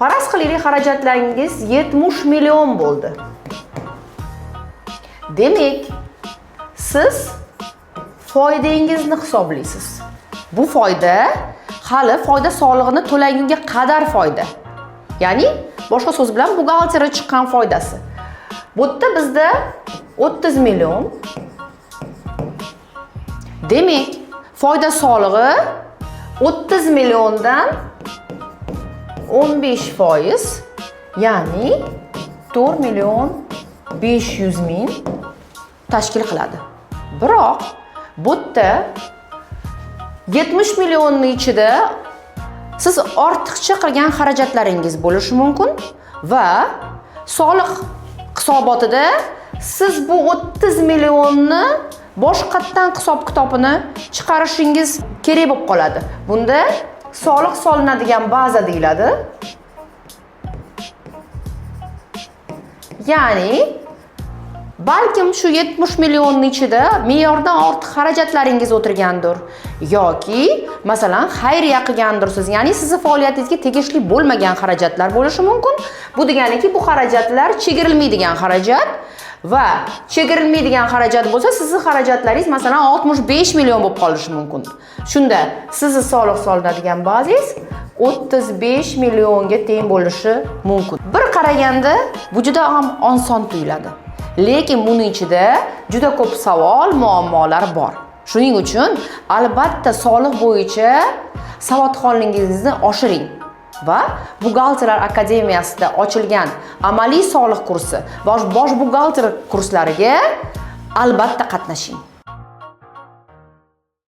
Faraz qilaylik, xarajatlaringiz 70 million bo'ldi. Demak, siz foydangizni hisoblaysiz. Bu foyda hali foyda solig'ini to'lagunga qadar foyda. Ya'ni boshqa so'z bilan buxgalterga chiqqan foydasi. Bu yerda bizda 30 million. Demak, foyda solig'i 30 milliondan 15%, ya'ni 4 million 500 ming tashkil qiladi. Biroq bu yerda 70 millionni ichida siz ortiqcha qilgan xarajatlaringiz bo'lishi mumkin va soliq hisobotida siz bu 30 millionni boshqatdan hisob-kitobini chiqarishingiz kerak bo'lib qoladi. Bunda soliq solinadigan baza deyiladi. Ya'ni balkim shu 70 millionni ichida me'yordan ortiq xarajatlaringiz o'tirgandir yoki masalan xayriya qilgandirsiz, ya'ni sizni faoliyatingizga tegishli bo'lmagan xarajatlar bo'lishi mumkin. Bu deganiki, bu xarajatlar chegirilmaydigan xarajat va chegirilmaydigan xarajat bo'lsa, sizni xarajatlaringiz masalan 65 million bo'lib qolishi mumkin. Shunda sizni soliq solinadigan bazangiz 35 millionga teng bo'lishi mumkin. Bir qaraganda bu juda ham oson tuyuladi. Lekin buning ichida juda ko'p savol, muammolar bor. Shuning uchun albatta soliq bo'yicha savodxonligingizni oshiring va Buxgalterlar akademiyasida ochilgan amaliy soliq kursi va bosh buxgalter kurslariga albatta qatnashing.